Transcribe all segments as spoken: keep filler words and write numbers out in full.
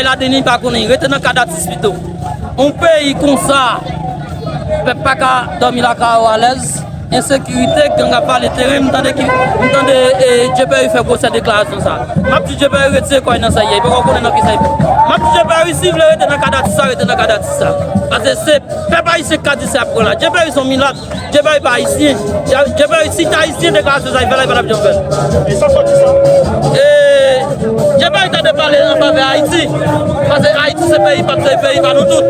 Laden li pa konnen, rete nan kad atis pito. On peyi konsa, pèp pa ka dòmi lakay ou alèz. Ensekirite, gang ap vale teren, m tande ki, m tande, e, Djepèri fè gwosè deklarasyon sa. M ap di Djepèri retire kò l nan sa l ye, li poko konnen nan kisa l ye. M ap di Djepèri si l vle rete nan kad atis sa, rete nan kad atis sa. Paske se pèp ayisyen k ka di sa y ap pran la. Djepèri se yon milat, Djepèri pa ayisyen. Djepèri si te ayisyen, deklarasyon sa l fè la, li pa t ap janm fè l. E Djepèri ta dwe pale an favè Ayiti. Paske Ayiti se peyi pa, se peyi pa nou tout.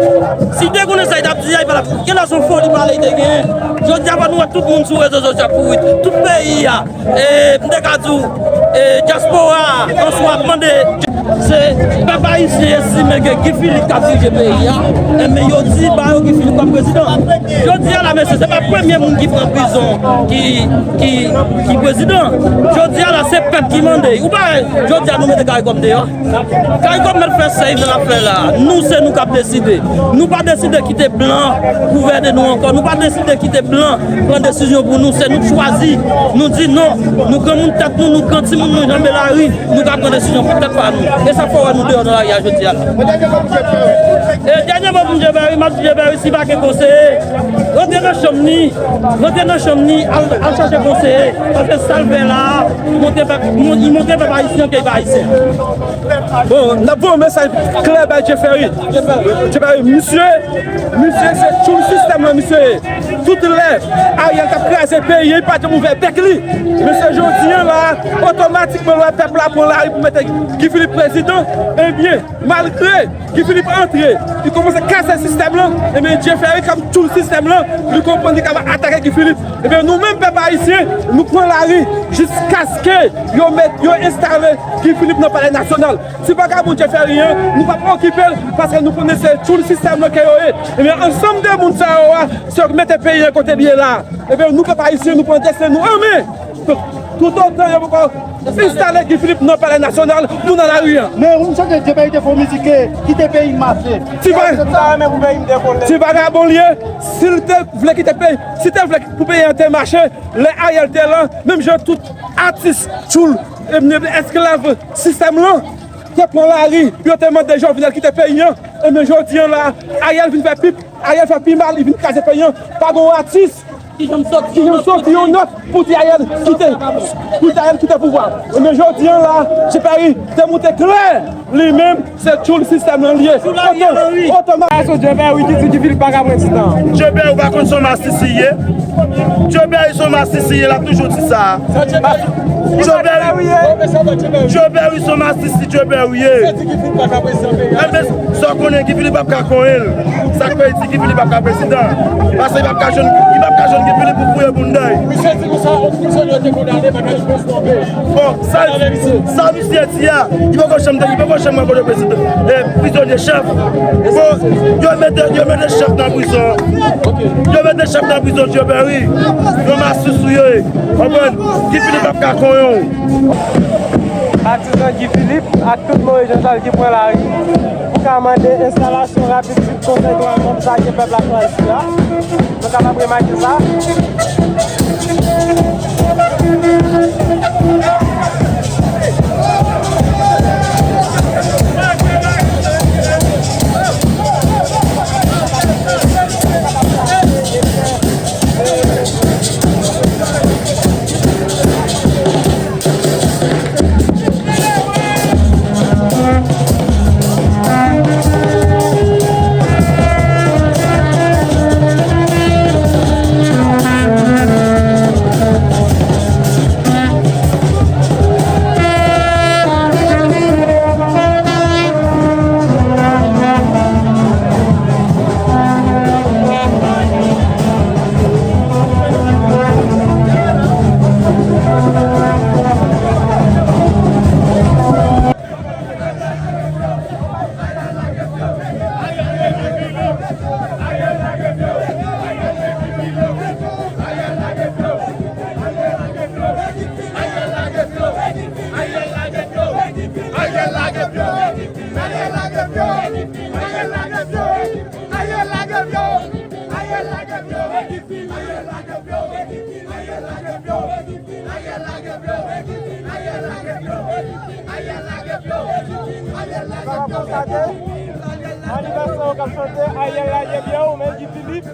Si l te konnen sa l t ap di a, li pa t ap, gen lè se yon foli pale li te genyen. Jodi a fò nou wè tout moun sou rezo sosyo ap kouri. Tout peyi a, e, m te ka di w, e, dyaspora a, answa ap mande. Se pèp ayisyen estime ke Guy Philippe k ap dirije peyi a, enben yo di ba yo Guy Philippe kòm prezidan. Jodi a la, mesye, se pa premye moun ki pran prizon ki, ki, ki prezidan. Jodi a la, se pèp ki mande. Ou pa wè, jodi a nou mete Caricom deyò. Caricom mèt fè sa l vle l ap fè la. Nou, se nou k ap deside. Nou pa deside kite blan gouvène nou ankò. Nou pa deside kite blan pran desizyon pou nou. Se nou k chwazi. Nou di non. Nou granmoun tèt nou, nou gran timoun nou janbe lari. Nou ka pran desizyon pou tèt pa nou. E sa k fè w wè nou deyò nan lari a jodi a la. E dènye mo pou m Djepèri, m ap di Djepèri si pa gen konseye, rantre nan chanm li, rantre nan chanm li, al, al chache konseye. Paske sa l fè la a, montre pèp, mon-, li montre pèp ayisyen ke li pa ayisyen. Bon, n ap voye yon mesaj klè bay Djefèri. Djefèri, misye, misye se tchoul sistèm nan, misye ye. Tout lè Ariel t ap kraze peyi an, li pa t janm ouvè bèk li. Mesye, jodi a la, otomatikman, lè pèp la pran lari pou mete Guy Philippe prezidan, ebyen, malgre Guy Philippe antre, li kòmanse kase sistèm lan, ebyen, Djefèri kòm tchoul sistèm lan, li konprann li kapab atake Guy Philippe. Ebyen, nou menm, pèp ayisyen, nou pran lari jiskaske yo met, yo enstale Guy Philippe nan Palè Nasyonal. Ti vagabon Djefèri an, nou p ap okipe l, paske nou konnen se tchoul sistèm lan ke yo ye. Ebyen, ansanm de moun sa yo a, se yo k mete peyi an kote l ye la. Ebyen, nou pèp ayisyen, nou pran desten nou an men. Toutotan yo poko enstale Guy Philippe nan Palè Nasyonal, nou nan lari an. Men ou sonje Djefèri te fè yon mizik ke kite peyi m mache. Ti va-, ti vagabon l ye, si l te vle kite peyi, si te vle pou peyi an te mache, lè Ariel te la, menm jan tout atis tchoul, e, esklav sistèm lan, te pran lari, yo te mande Jovenel kite peyi an. Ebyen, jodi a la, Ariel vin fè pi, Ariel fè pi mal, li vin kraze peyi an. Pa gen yon atis ki janm sòti yon nòt pou di Ariel kite, pou di Ariel kite pouvwa. Ebyen, jodi a la, Djefèri te montre klè, li menm, se tchoul sistèm lan li ye. Oto-, otoma- Djefèri ki di Guy Philippe pa ka prezidan. Djefèri ou pa konn se yon masisi ye. Djefèri se yon masisi ye, l ap toujou di sa. Djefèri, Djefèri se yon masisi, Djefèri ye. Enben, sa w konnen, Guy Philippe p ap ka konyen l. Sa k fè l di Guy Philippe p ap ka prezidan? Paske li p ap ka jwenn, li p ap ka jwenn Guy Philippe pou fouye bounda l. Misye di konsa, yon prizonye te kondane, pa ka jwenn pwosè. Bon, sa, sa misye di a, li poko janm te, li poko janm rankontre prezidan, e, prizonye chèf. Bon, yo mete, yo mete chèf nan prizon. Yo mete chèf nan prizon, Djefèri. Yo masisi yo ye. Konprann? Guy Philippe p ap ka konyen w. Patizan Guy Philippe ak tout Moïse Jean Charles ki pran lari pou ka mande enstalasyon rapid tit konsèy twa manm sa ke pèp la chwazi a. Nou kapab remake sa. Sa w ap konstate, manifestan yo k ap chante Ariel la ye byen, ou menm Guy Philippe.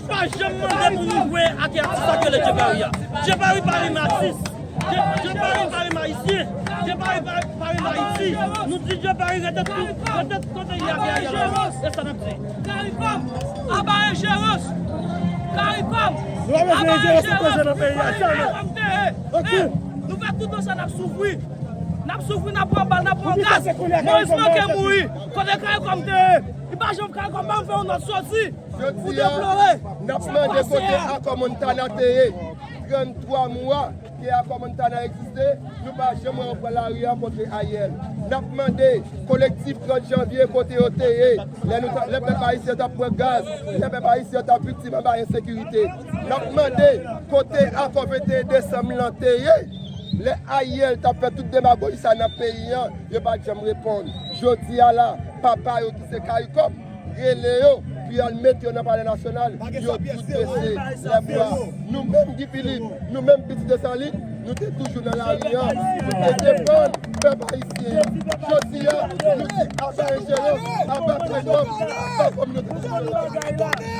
Pa janm mande pou nou jwe ak atis sa k rele Djepari a. Djepari pa menm atis. Dje-, Djepari pa menm ayisyen. Djepari pa, pa menm Ayiti. Nou di Djepari rete tou, rete kote li a. E sa n ap di. Karikòm, aba enjerans. Karikòm, aba enjerans. Karikòm te ye. Nou fè tout ansanm n ap soufri. N ap soufri, n ap pran bal, n ap pran gaz. Moyiz manke mouri. Kote Karikòm te ye? Li pa janm Karikòm, ban m fè yon nòt soti. Jodi a, n ap mande kote Akò Montana te ye. Tranntwa mwa ke Akò Montana egziste, nou pa janm wè yo pran lari a kontre Ariel. N ap mande kolektif trant janvye kote yo te ye. Lè nou t-, lè pèp ayisyen t ap pran gaz, lè pèp ayisyen t ap viktim anba ensekirite. N ap mande kote Akò venteyen desanm lan te ye. Lè Ariel t ap fè tout demagoji sa nan peyi an, yo pa t janm reponn. Jodi a la, papa yo ki se Karikòm, rele yo pou y al mete yo nan Palè Nasyonal. Yo tout bese lèbra. Nou menm Guy Philippe, nou menm Pitit Desalin, nou te toujou nan lari an, nou te defann pèp ayisyen an. Jodi a, nou di aba enjerans, aba Karikòm, aba kominote nasyonal la.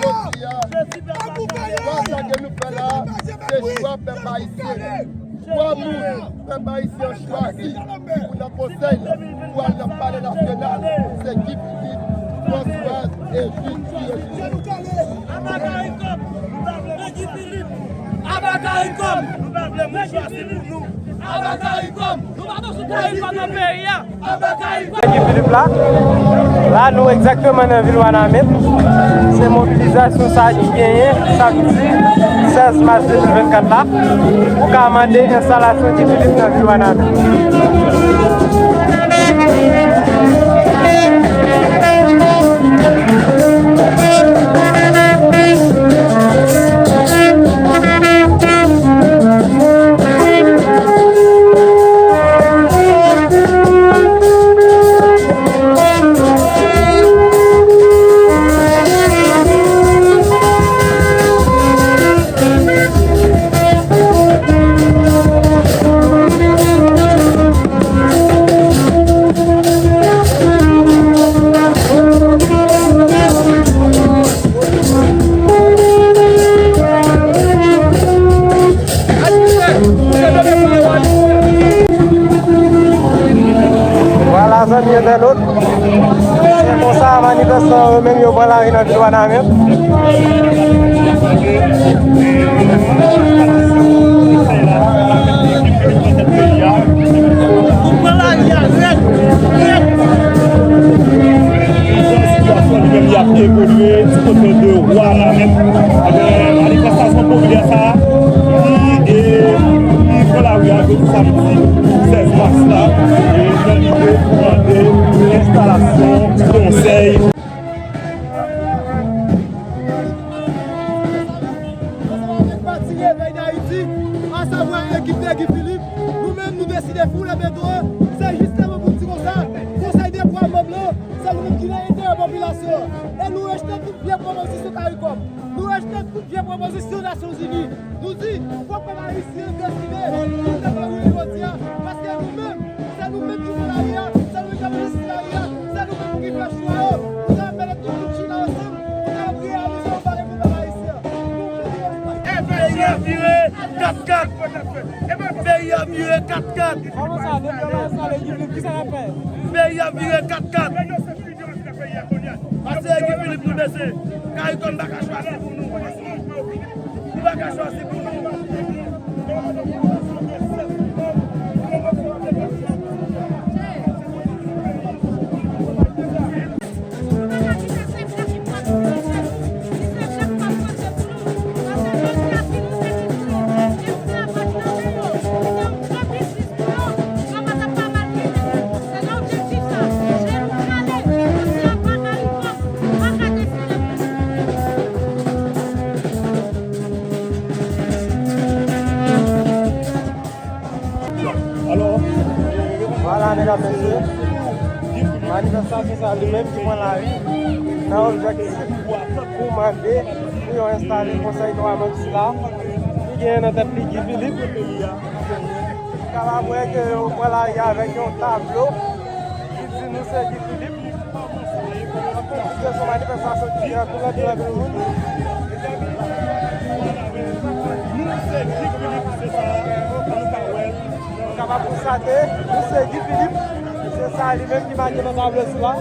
Jodi a, chwa sa ke nou fè la, se chwa pèp ayisyen. Twa moun pèp ayisyen chwazi pou nan konsèy la, pou al nan Palè Nasyonal, se Guy Philippe, Françoise e Jude Pierre. Aba Karikòm, nou pa vle Guy Philippe. Aba Karikòm, nou pa vle moun chwazi pou nou. Aba Karikòm, nou pa bezwen Karikòm nan peyi a. Guy Philippe la. La, nou egzakteman nan vil Wanament. Se mobilizasyon sa ki genyen samdi sèz mas de mil vennkat la pou ka mande enstalasyon Guy Philippe nan vil Wanament. Vwala, zanmi entènot, se konsa manifestan yo menm yo pran lari nan vil Wanament. Sitiyasyon li menm li ap evolye di kote de Wanament. Ebyen, manifestasyon popilè sa a, li, e, li pran lari a jodi samdi sèz mas la, e, nan lide pou mande enstalasyon konsèy. Ansanm avèk Pati Revèy Dayiti, asavwa ekip de Guy Philippe, nou menm nou deside foule beton an. Se jis lè mwen pou m di konsa, Konsèy de twa manm lan, se nou menm ki nan enterè popilasyon an. E nou rejte tout vye pwopozisyon Karikòm. Nou rejte tout vye pwopozisyon Nasyonzini. Nou di, fòk pèp ayisyen deside pou te fè rive jodi a, paske nou menm, se nou menm ki sou lari a, se nou menm k ap rejis lari a, se nou menm ki fè chwa yo. Kat kat. Peyi a vire kat kat. Kòman sa, depi yo pa enstale Guy Philippe, kisa n ap fè? Peyi a vire kat kat. Pase Guy Philippe nou bese. Caricom pa ka chwazi pou nou. Nou pa ka chwazi pou nou. Vwala, medam, mesye, manifestasyon sa li menm ki pran lari nan objektif pou mande pou yo enstale konsèy twa manm sila ki genyen nan tèt li Guy Philippe. Kapab wè ke yo pran lari avèk yon tablo ki di nou se Guy Philippe. Anpil sitiyasyon manifestasyon ki gen anpil, anpil, anpil moun. Nou kapab konstate, nou se Guy Philippe. Se sa li menm ki make nan tablo sila.